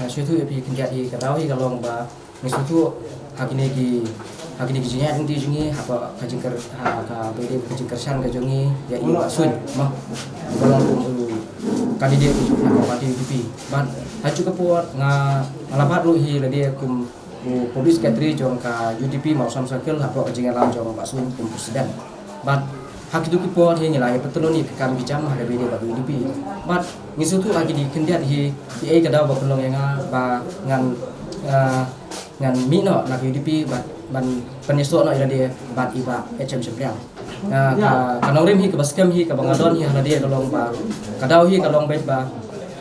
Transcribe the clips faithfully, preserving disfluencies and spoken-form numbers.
Shuh shuh ïa phi khyndiat hi ka daw hi ka long ba ngi sngewthuh ha kine ki, ha kine ki jingïaid lynti jong ngi, ha ka jingkyr, ha kaba ïadei ka jingkyrshan ka jong ngi ïa i Bah Suin, mo. Ba long kum u candidate na ka party U D P. Bad ha kajuh ka por nga, nga la bat ruh hi lade kum u public secretary jong ka U D P Mawsam Circle hapoh ka jingïalam jong Bah Suin kum president. Bad ha kito ki por hi ngi la ïa pyntlot ïa ki kam ki jam ha kaba ïadei bad U D P. Bad ngi sngewthuh ha kine ki khyndiat hi, ki ei ka daw ba pynlong ïa nga ba ngan, ah, ngan mih noh na ka U D P bad ban pynïasoh noh ïa lade bad i Bah H M Syiemliang. Ah, ka, ka nongrim hi kaba skhem hi kaba nga don hi ha lade ka long ba ka daw hi ka long beit ba,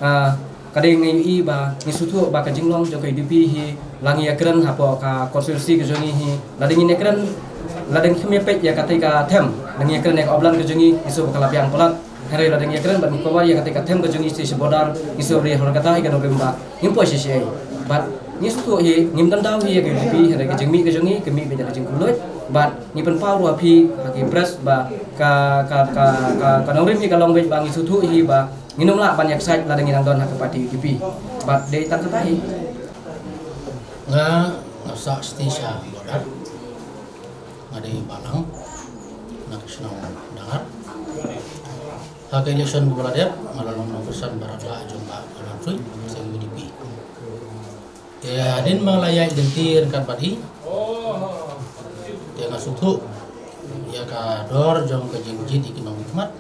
ah, ka dei ngi ïohi ba ngi sngewthuh ba ka jinglong jong ka U D P hi la ngi ïakren hapoh ka constituency ka jong ngi hi. Lada ngin ïakren, lada ngim ïa peit ïa katei ka them, lada ngin ïakren ïa ka upland ka jong ngi, ngi sngewthuh ba ka la biang palat. Hynrei lada ngin ïakren bad ngi cover ïa katei ka them ka jong ngi sha border, ngi sngewthuh ba ha kata hi ka nongrim ba ngim poi shisha. Bad ngi sngewthuh hi ngim don daw hi ïa ka U D P, hynrei ka jingmih ka jong ngi ka mih beit da ka jingkhuslai. Bad ngi pynpaw ruh ha phi ha ki press ba ka, ka, ka, ka, ka nongrim hi ka long beit ba ngi sngewthuh hi ba ngin ym lah ban ïaksaid lada ngi nang don ha ka party U D P. Bad dei tang kata hi. Nga, nga sah shatei sha border. Nga dei balang na ka shnong Dangar. Ha ka election kaba la dep nga la long nongkyrshan ba la dep jong Bah Paul Suin, sha U D P. Te hadien ba nga la ïaid lynti ryngkat bad i, te nga sngewthuh ïa ka dor jong ka jingjied ïa ki nongmihkhmat.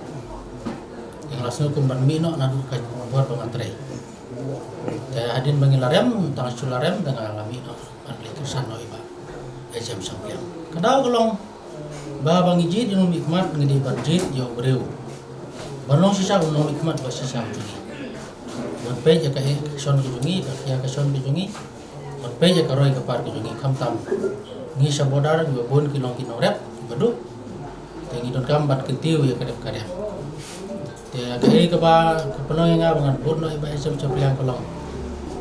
Te nga la sngew kum ban mih noh naduh ka por ba nga trei. Te hadien ba ngi la rem, tang shu la rem, te nga la mih noh ban leit kyrshan noh ïa i Bah H M Syiemliang. Ka daw ka long ba, ba ngi jied ïa u nongmihkhmat ngi dei ban jied ïa u briew. Ban long shisha u nongmihkhmat ba shisha u jong ngi. Ban peit ïa ka, eh, ka shon ka jong ngi, ka khia ka shon ka jong ngi. Ban peit ïa ka roi ka par ka jong ngi, khamtam ngi sha border ngi bun ki long ki nongrep ba duk. Te ngi donkam ban kyntiew ïa ka rep ka riang. Te kaei kaba ka pynlong ïa nga ba ngan vote noh ïa i Bah H M Syiemliang ka long,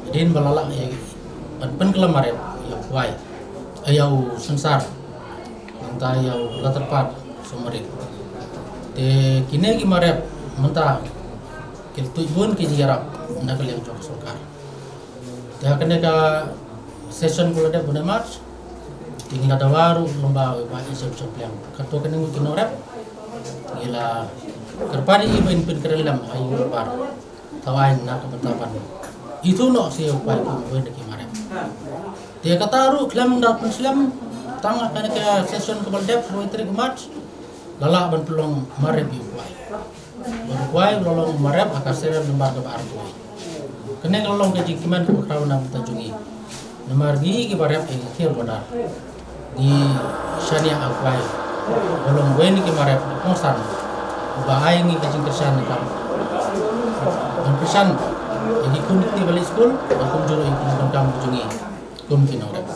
hadien ba la lah ïa ban pynkhlaiñ marep ïa u Kwai, ïa u Synsar, nangta ïa u Latyrpad Somarit. Te kine ki marep mynta ki la tuid bun ki jingïarap na ka liang jong ka sorkar. Te ha kane ka session kaba la dep bun March, te ngi la dawa ruh lyngba u Bah H M Syiemliang. Katto katne ngut ki nongrep ngi la kyrpad ïa i ba in pynkren lem ha ïing dorbar. Thaw ai na ka bynta ban ithuh noh sha u Kwai kum uwei na ki marep. Te kata ruh khlem da pynslem, tang ha kane ka session kaba la dep kaba tarik March, la lah ban pynlong marep ïa u Kwai. Bad u Kwai u la long marep ha ka serial number kaba arphew. Kane ka la long ka jingkmen kaba khraw na ka bynta jong ngi. Namar ngi kiba rep ïa ka border, ngi shaniah ha u Kwai ba long uwei na ki marep ba kongsan, uba ai ngi ka jingkyrshan, ka ban kyrshan ïa ki khun ki kti ba leit skul, bad kumjuh ïa ki jingdonkam ka jong ngi kum ki nongrep.